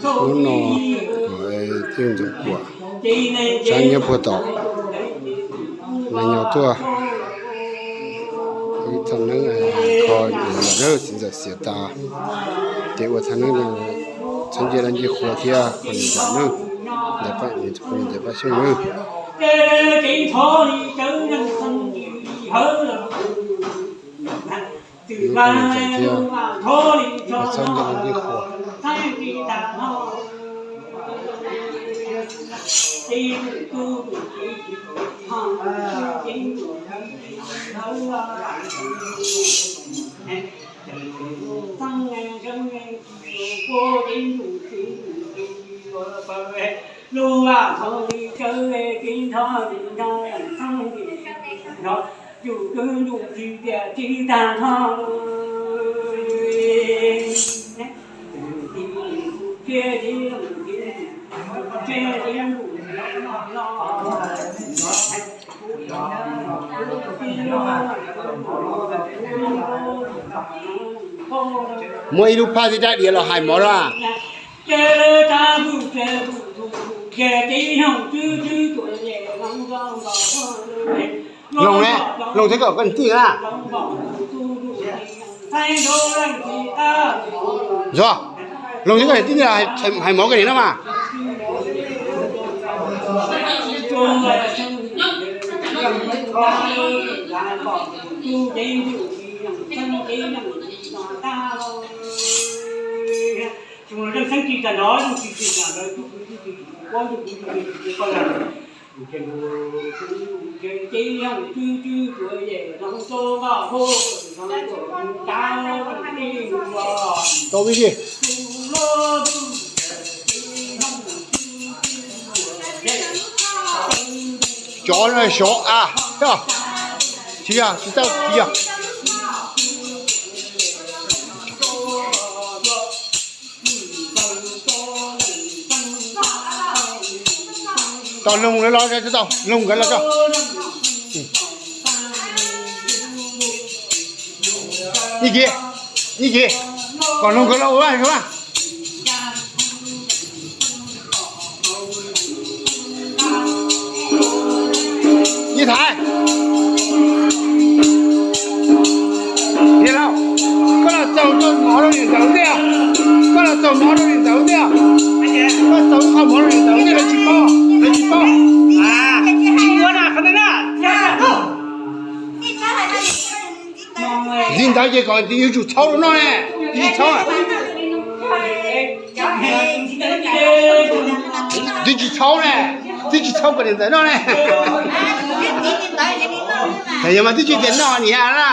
Hnub no kuv Yooj Ntxoov Kuam, sab nyob puag tom Nais Nyoog tuaj, ib thaj neeb kho niam ntxawm nawb, txiv ntxawm xiam tas, ces ua thaj neeb txhob nce dab nce qhua thiab kho niam ntxawm nawb, ntawm Paj Xyooj nawb. Kho niam ntxawm thiab, txhob nce dab nce qhua. Muaj ib lub phaj thiab rab diav los hais mov na. Loos ne, Loos thiab koj niam tij na. Zog, Loos thiab koj niam tij hais mov koj niam no mas. Tau ib si. Cov no xyov a, tsis yog, tsis tau, tsis yog. Tau Loos lawv los, tau Loos nkawd los tso. Ib kis, ib kis, kom Loos nkawd los ua vaj ua tsev. Ib thaiv, Niam laus, koj los txaus mov rau niam ntxawm tiag, koj los txaus mov rau niam ntxawm tiag, koj txaus qhov mov rau niam ntxawm tiag, lawv tsis paub, lawv tsis paub. Tsis ua na, qhov ntawd na. Ntxiv ntawd ces kom yuav tsum txhawb rau noj ne, twb tsis txhawb. Twb tsis txhawb ne, twb tsis txhawb kom niam ntxawm noj ne. Yog mas twb tsis tias noj niam na.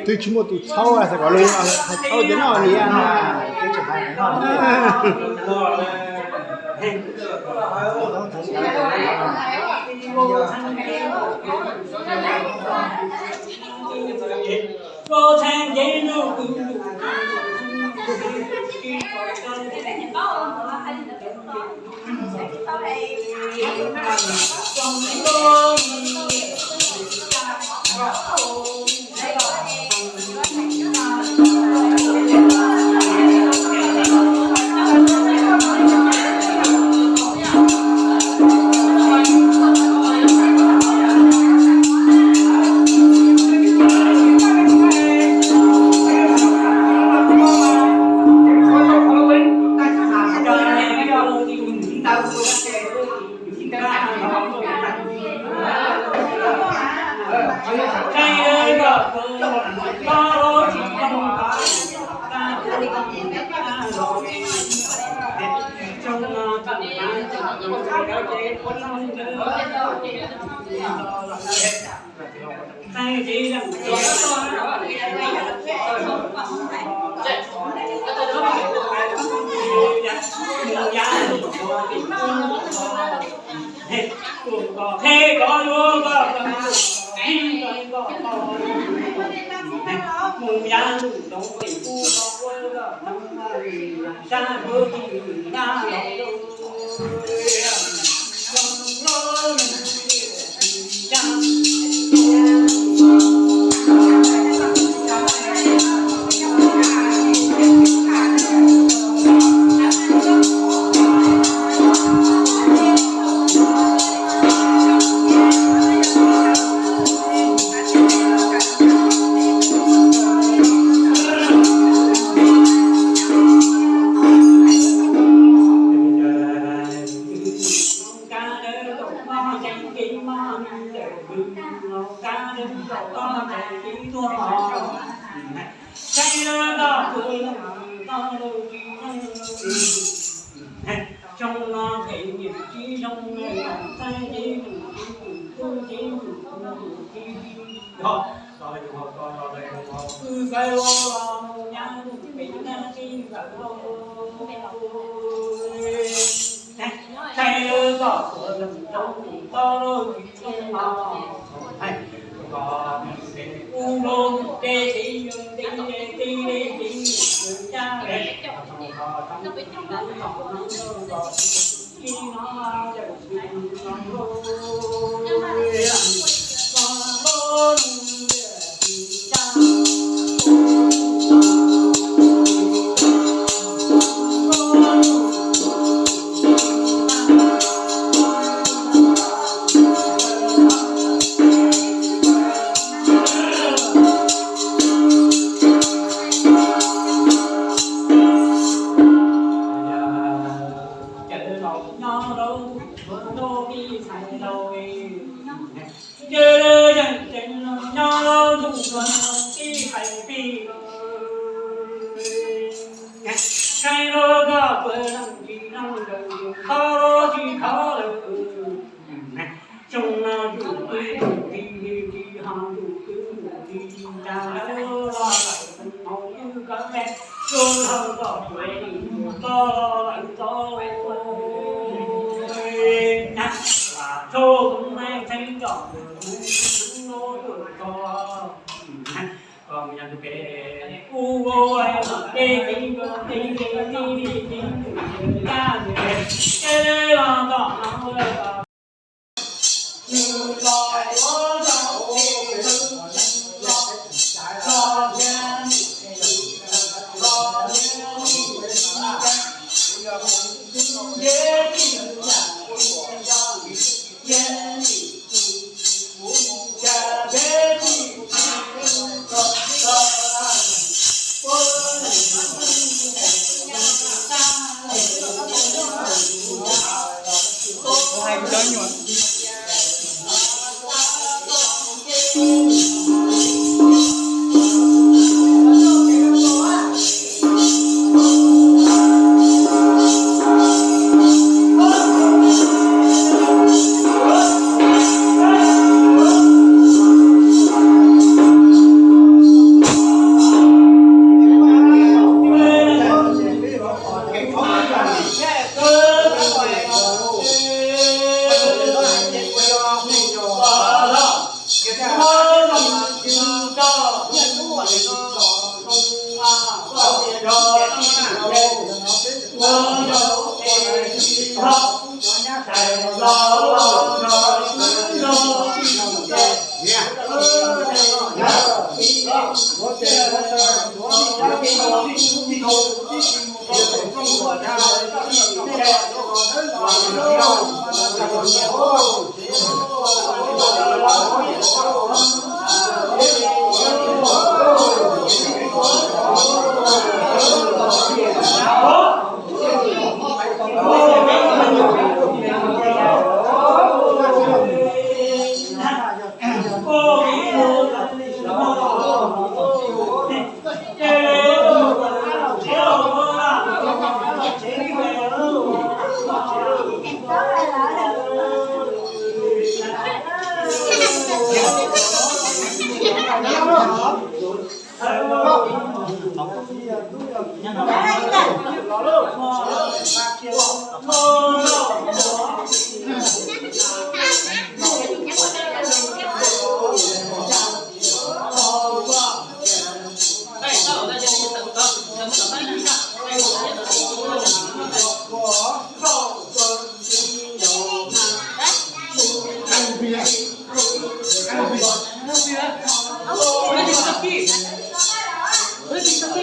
Twb tsis muaj tus txhawb, xav kom Loos hais txhawb tias noj niam.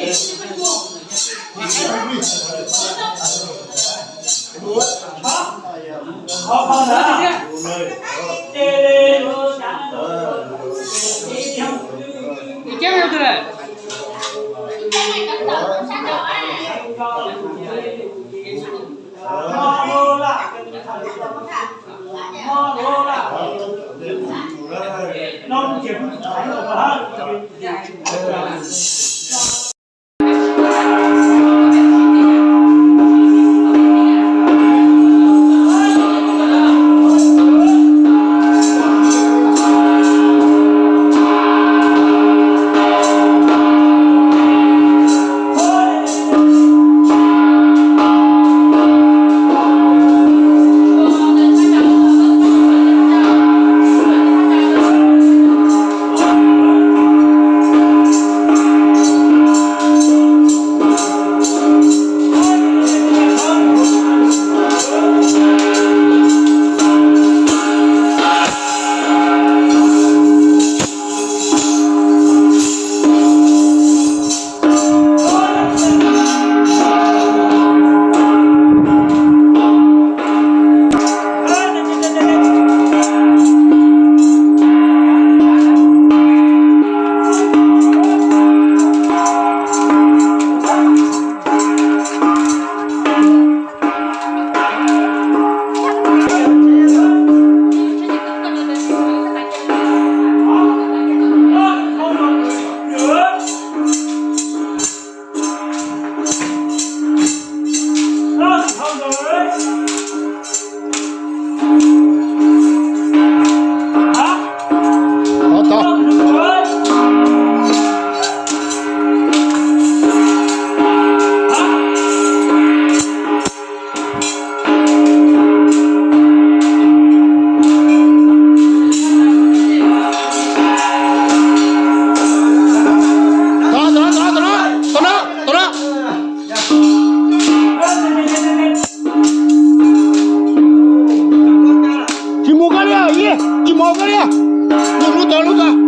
Tsis mus koj li, tsis mus koj li. Lub tod, lub tod.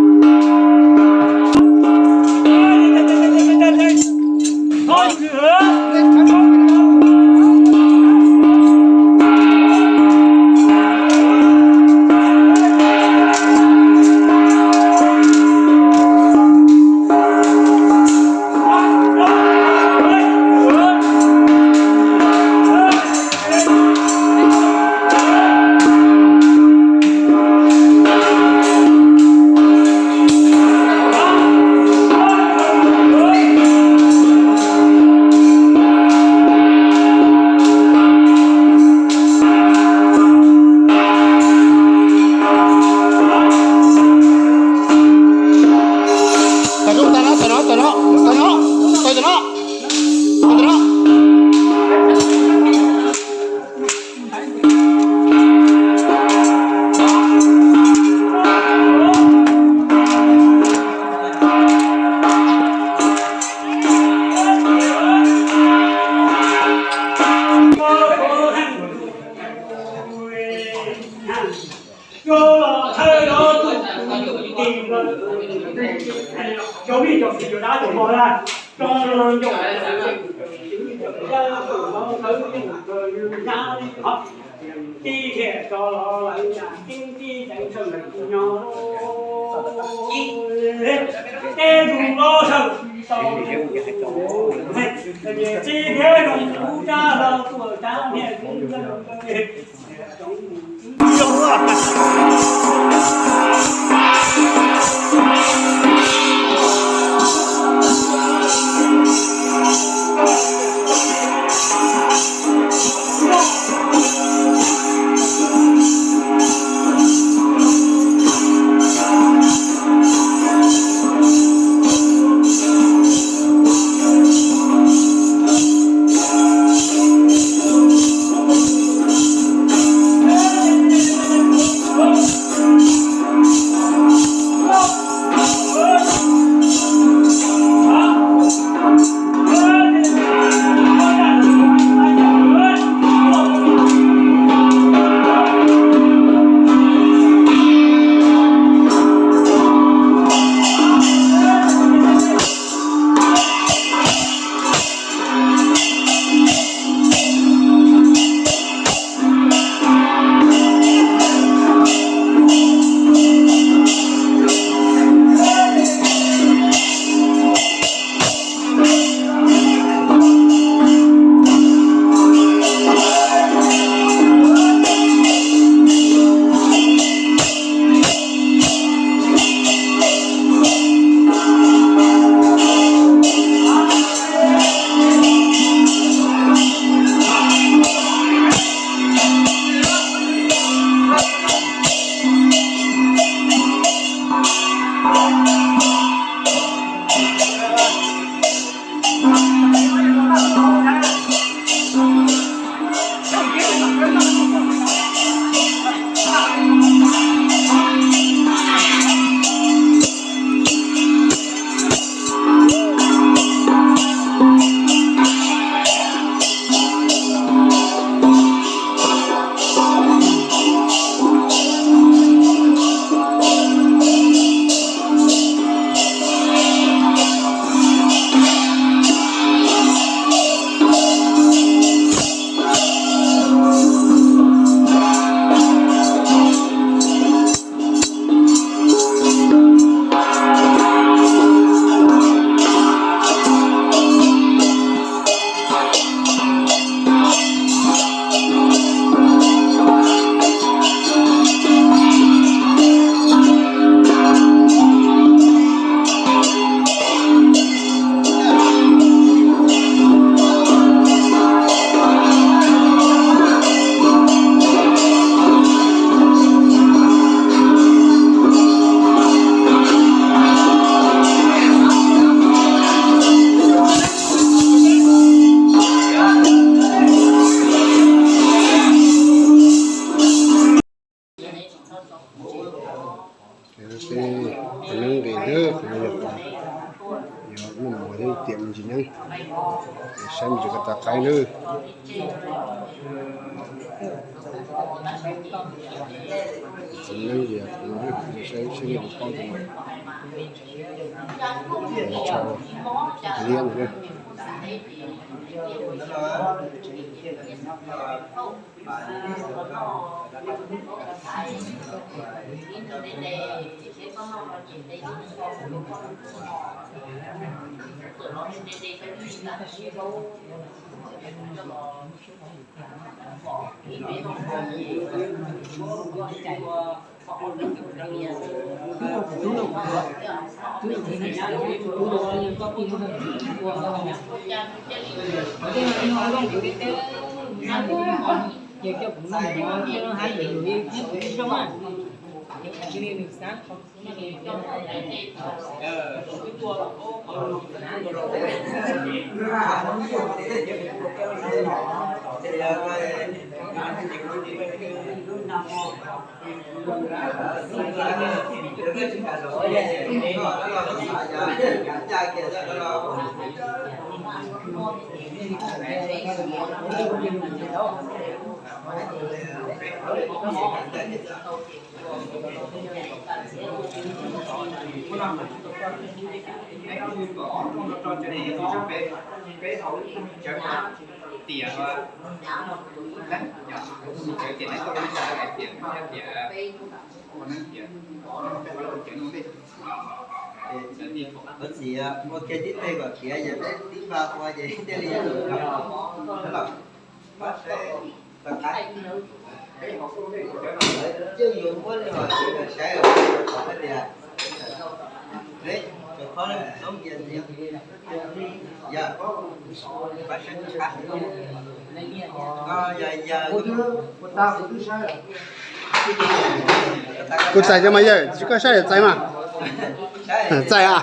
Tib thiaj tso los lawv cas tib tib deev sawv ntawm nyo. Tib tus los sawv tau tib thiab zoo ub rab hlau tuaj rab niag kub ntawd. Ces qhov neeb nqis ntawd, qhov no yog qhov, yog muaj mov thiab tiam me ntsis neeb, saib me ntsis ko taw qaib nawb. Txiv neeb ces qhov no, saib saib nej puas paub tus no, tsho liab ntawd. Tias, tias, tias, tias, ua txiv, ua kiag tib teg kom tiav ces peb tib nqa ua ces thiaj li los. Yeej yuav muab li los saib, tias, peb cov khob loob tias, yog, kuv txais cov mas yawg, tsis koj saib yawg txais mas. Txais a.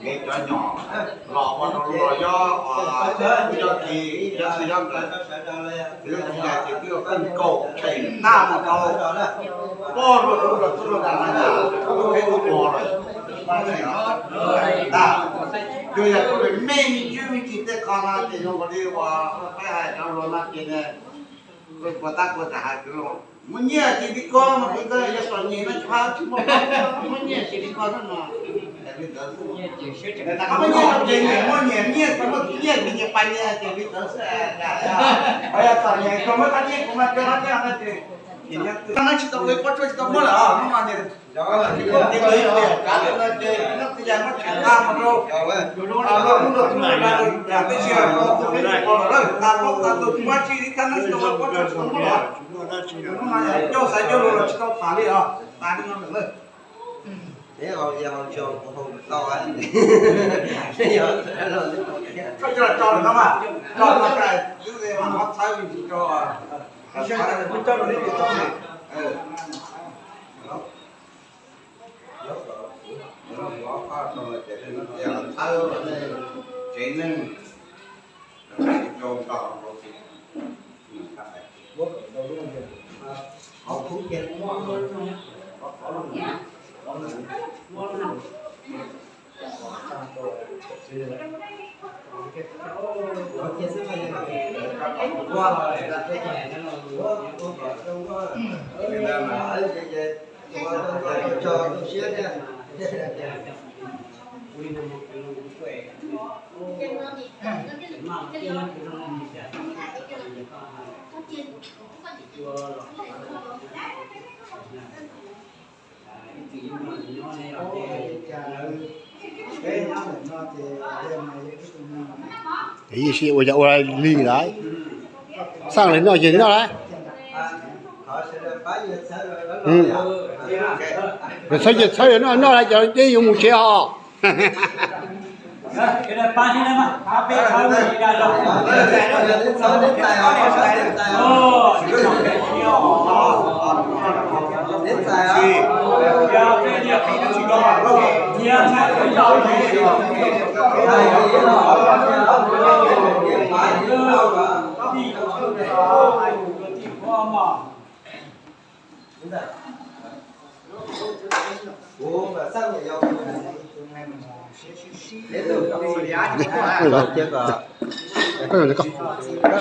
Kev cov nyom los ua rau los yob, yob kis yob xwb yob ntawd, yob kis ces twb yog koj kaum tseem naj mus rau pog luag lub los tub luag nram na, lub peb lub pog lawm. Yog yog kuj me me ntsis me ntsis tej qho no ces zoo nkaus li uas peb hais cov luag no ces puas tab puas tam hais muaj nyiaj ces li ko mas, kuv ntawd yog txom nyem no tsis muaj, muaj nyiaj ces li ko no. Li ntawd, muaj nyiaj ces nyias muaj nyias nyiaj, muaj nyiaj ces nyias pais nyias ces li ntawd xwb. Yog txom nyem ces muab qab nyiaj kuv mas coj qab nyiaj no ces, no tsis tau ua pob tsuas tsis tau muab lawm os, hnub no ces coj xaiv coj lus los tsis tau tham li os, tas li no lawm. Koj coj los tso lawm no mas, coj los tso, twb li mas qhov txhawb li rau, coj los li tso. Tsev neeg, Ib si ua cas ua li lawm, xaj li noj ces noj lawm. Txhawb ces txhawb, noj noj lawm, cov deb yuav mus tsev os.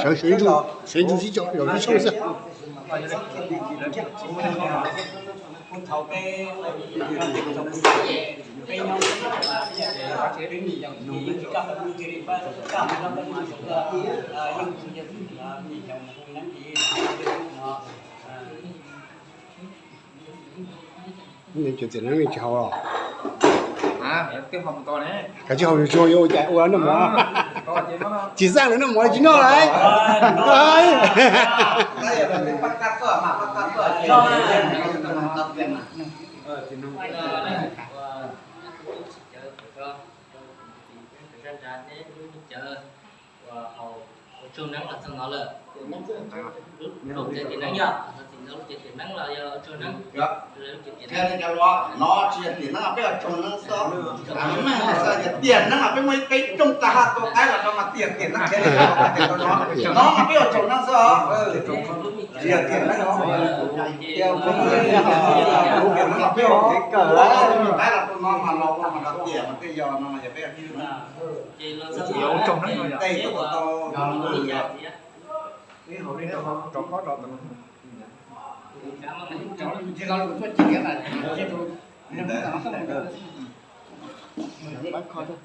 Sawv ntsuj sib tso, sawv ntsuj sib tso xwb. Cov txiv neeb tsis haus los? Kav tsij haus tsuag yuav ua cas ua noj mov. Tsis xaj lawv noj mov tsis noj lawm. Cov uas haus ua tsaug neeb los txog no lawm. Lub tsev tiam neeb yog, txog txim no lub tsev tiam neeb los yog ua tsaug neeb. Thiab li cov luag no tsis yog tiam neeb, peb ua tsaug neeb xwb. Meej xwb, yog tiam neeb mas peb muaj ib peb rooj tag hab tua qaib los no mas tiam tiam neeb thiab li cov luag tias no, no mas peb ua tsaug neeb xwb os. Tsis yog tiam neeb os. Tiam neeb los peb ua qaib los tua no mas los ua mas los tiam mas tej yog no mas yog peb ua tsaug neeb. Tej tau tau rov qab rau tus